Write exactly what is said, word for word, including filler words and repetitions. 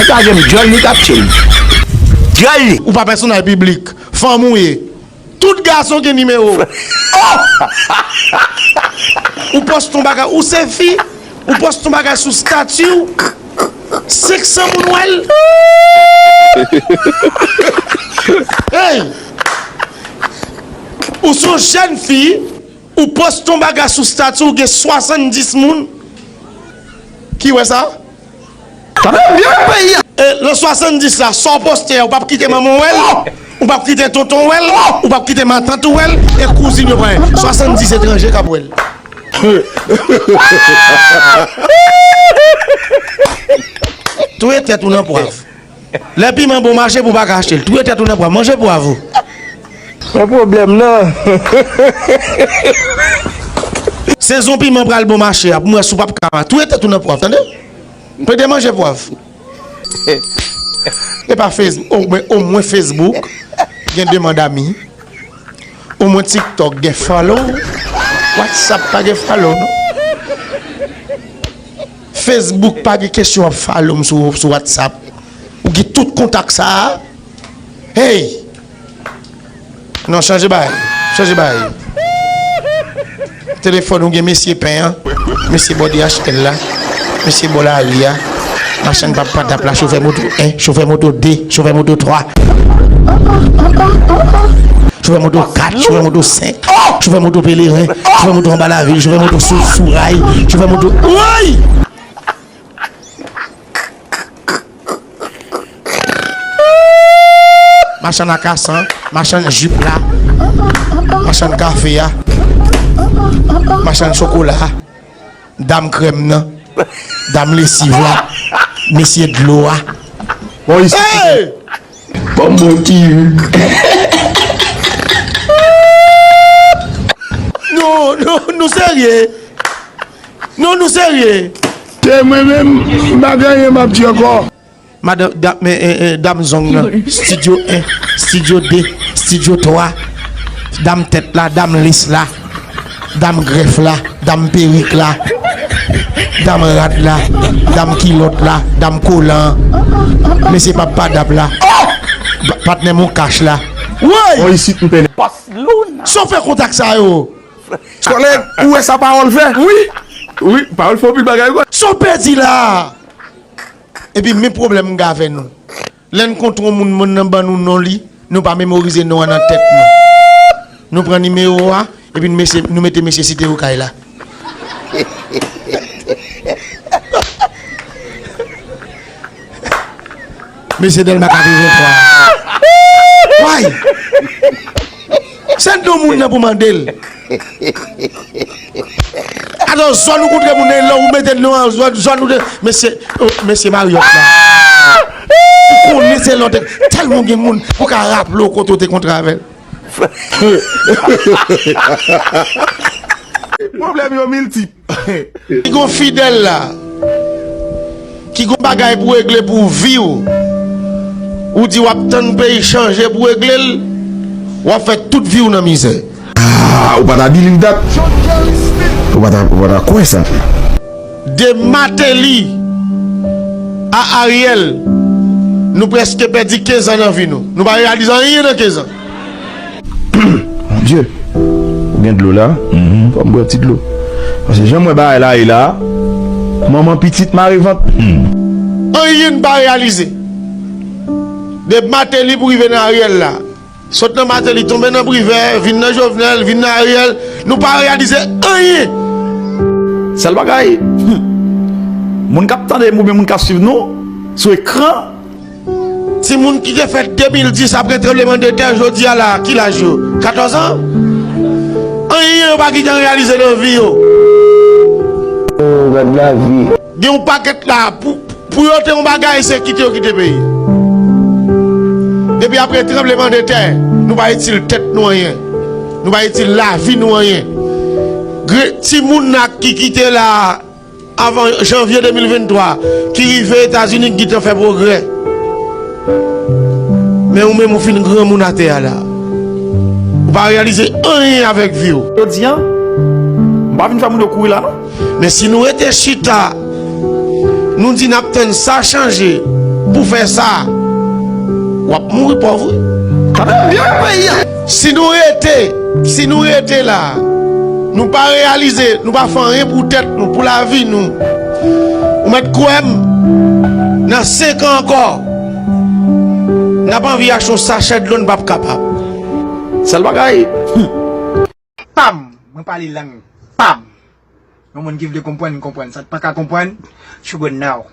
Sa gen djòl ni kaptil. Djòl li. Ou pa pèsonaj piblik. Fanm ou ye. Tout gason gen nimewo w. Oh! Ou poste yon bagay, ou se fi, ou poste yon bagay sou stati w, senk san moun wè l. Hey! Ou se yon jèn fi, ou poste yon bagay sou stati w, gen swasanndis moun ki wè sa. Sa fè byen peyi a. E, nan swasanndis la, sa w poste a, ou p ap kite manman w wè l, ou p ap kite tonton w wè l, ou p ap kite matant ou wè l, e kouzin yo pran. Swasanndis etranje k ap wè l. Touye tèt ou nan pwav. Lè piman bon mache pou w pa ka achte l. Touye tèt ou nan pwav. Manje pwav ou. Pa pwoblèm, non. Sezon piman pral bon mache a, pou m wè si w p ap ka. Touye tèt ou nan pwav, tande? Plede manje pwav. E pa Facebook, omwen, omwen Facebook gen demann ami. Omwen TikTok gen follow. WhatsApp pa gen follow, non. Facebook pa gen kesyon ap follow m sou, sou WhatsApp. Ou gen tout kontak sa a. Hey! Non, chanje bagay. Chanje bagay. Telefòn ou gen mesye pen an, mesye bò D H L la, mesye bò lari a, machann pap patap la, chofè moto en, chofè moto de, chofè moto twa, chofè moto kat, chofè moto senk, chofè moto peleren, chofè moto anba lavil, chofè moto sou, sou ray, chofè moto. Woy! Machann akasan, machann jip la, machann kafe a, machann chokola, dam krèm nan, dam lesiv la, mesye dlo a. Bon, isi. Hey! Ban m bon ti ri. Nou, nou, nou serye? Non, nou serye? Se mwen menm, m pa gen anyen m ap di ankò. Madan, da, men, eh, eh, dam zong nan, studio en, studio de, studio twa, dam tèt la, dam lès la, dam grèf la, dam perik la, dam rad la, dam kilòt la, dam kolan, mesye pap padap la, pa-, patnè mon kach la. Woy! Bon, isit m pènè. Sa w fè kontak sa yo? Kòlèg, ou wè sa pawòl fè? Wi. Wi, pawòl fè anpil bagay, wi. Sa w pèdi la? Epi men pwoblèm m gen avè nou. Lè n kontre yon moun, moun nan ban nou non li, nou pa memorize non an nan tèt nou. Nou pran nimewo a, epi nou mesye, nou mete mesye Site Okay la. Mesye Dèlma katrevenntwa. Why? Se non moun nan pou mande l. Atò, zòn ou kontre moun nan, lè ou mete non an, zòn, zòn ou te, mesye, oh, mesye Marriott la. Ou konnen se lòt, tèlman gen moun, ou ka raple w kote w te kontre avè l. Pwoblèm yo miltip. Ki gon fidèl la, ki gon bagay pou regle pou vi w, ou di w ap tann peyi chanje pou regle l, w ap fè tout vi w nan mizè. Ah, ou pa ta believe that. Ou pa ta, ou pa ta kwè sa. De Martelly a Ariel, nou prèske pèdi kenz an nan vi nou. Nou pa reyalize anyen nan kenz an. Mon Dieu, ou gen dlo la? Fò m bwè ti dlo. Paske jan m wè bagay la ye la, manman pitit mare vant. Anyen n pa reyalize. De Martelly pou rive nan Ariel la. Sot nan Martelly, tonbe nan Privè, vin nan Jovenel, vin nan Ariel. Nou pa reyalize anyen. Sèl bagay, hmm, moun k ap tande m oubyen moun k ap swiv nou sou ekran, timoun ki te fèt de mil dis apre tranblemanndetè, jodi a la, ki laj yo? Katòz an? Anyen yo pa gentan reyalize nan vi yo. Oh, gad lavi. Gen yon pakèt la, pou, pou yo te yon bagay, se kite yo kite peyi. Depi apre tranblemanndetè, nou pa itil tèt nou anyen. Nou pa itil lavi nou anyen. Gre-, timoun la ki kite la, avan janvye de mil venntwa, ki rive Etazini, ki gentan fè pwogrè. Men ou menm, ou fin granmoun atè a la. Ou pa reyalize anyen avèk vi w. Jodi a, m pa vin fè moun yo kouri la, non. Men si nou rete chita, nou di n ap tann sa chanje, pou fè sa, w ap mouri pòv wi. Sa fè vye peyi a. Si nou rete, si nou rete la, nou pa reyalize, nou pa fè anyen pou tèt nou, pou lavi nou, ou mèt kwè m, nan senk an ankò, n ap anvi achte yon sachè dlo, n p ap kapab. Sèl bagay. Pam! Mwen pale lang. Pam! Yon moun ki vle konprann, konprann. Sa k pa ka konprann, sugar now.